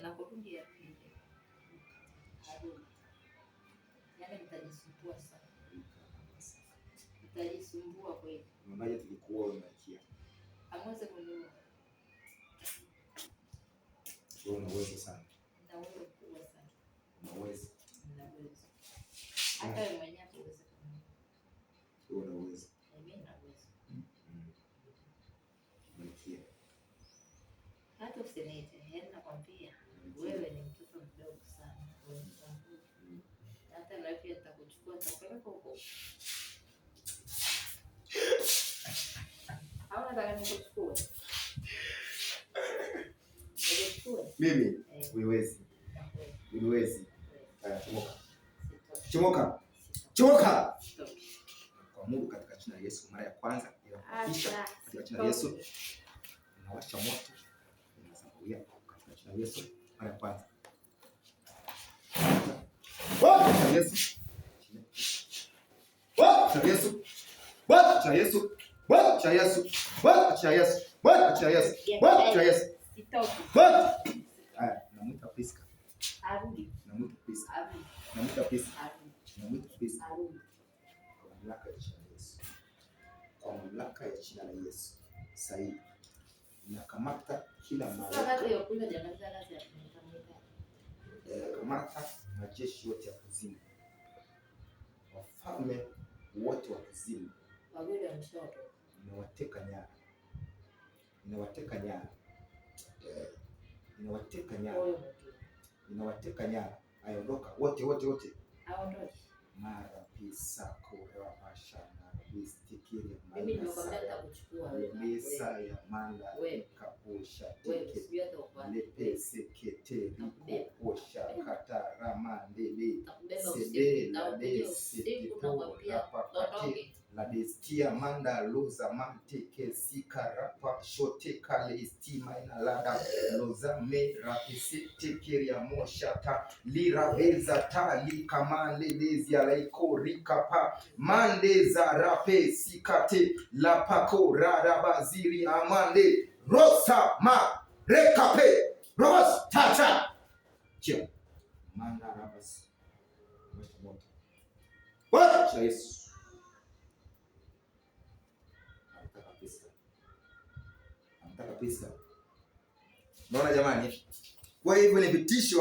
Na kurudi ya pili. Arudi. Yaani mtajisumbua sana. Mtajisumbua kweli. Unaonaje tulikuwa umeachia? Hamwezi kuniua. Wewe una uwezo sana. Nina uwezo mkubwa sana. Una uwezo. Nina uwezo. Hata wewe mwenyewe huwezi kuniua. Wewe una uwezo. Mimi nina uwezo. Malkia. Hata usiniite, yaani nakwambia wewe ni mtoto mdogo sana. Unitambui. Hata na pia nitakuchukua nitakupeleka huko. Au nataka nikuchukue? Nikuchukue? Mimi Eh. uniwezi. Uniwezi. Haya, chomoka. Sitoki. Chomoka. Sitoki. Chomoka. Sitoki. Kwa Mungu katika jina la Yesu mara ya kwanza inakupisha Acha. katika jina la Yesu. Nawasha moto. Inasambia katika jina la Yesu mara ya kwanza. Jina la Yesu. Jina la Yesu. Jina la Yesu. Jina la Yesu. Jina la Yesu. Jina la Yesu. Jina la Yesu. Sitoki. Haya, namuita Priska. Arudi. Namuita Priska. Arudi. Namuita Priska. Arudi. Namuita Priska. Arudi. Kwa mamlaka ya jina la Yesu. Kwa mamlaka ya jina la Yesu. Sahihi. Nakamata kila Sasa malaika. kazi ya kula jamaliza kazi ya kunitamwita. Nakamata majeshi yote ya kuzimu. Wafalme wote wa kuzimu. Wawili wameshaondoka. Ninawateka nyara. Ninawateka nyara. Ninawateka nyara. Huyo mwingine. Ninawateka nyara. Haya, ondoka wote wote wote. Aondoke. Mara pisa korabashana bistikiri Mimi nimekwambia nitakuchukua wewe. Mesa ya manda Wewe. kaposha Wewe teke sijui hata uko wapi. lepesekete rikoposha kataramandele Nitakubeba usiku. sebe la Nitakuja usiku nakwambia. deseketorapakate Ondoke. la destia manda loza manteke sikarapa shote kale istima ina lada loza me rapesetekeria moshata liraveza tali kamale lezia laiko rikapa mande za rape sikate lapako rarabaziri amande rosa ma rekape ros tata chia manda rabas moto Cha Yesu. Anataka pesa. Anataka pesa. Unaona jamani? Kwa hivyo ni vitisho.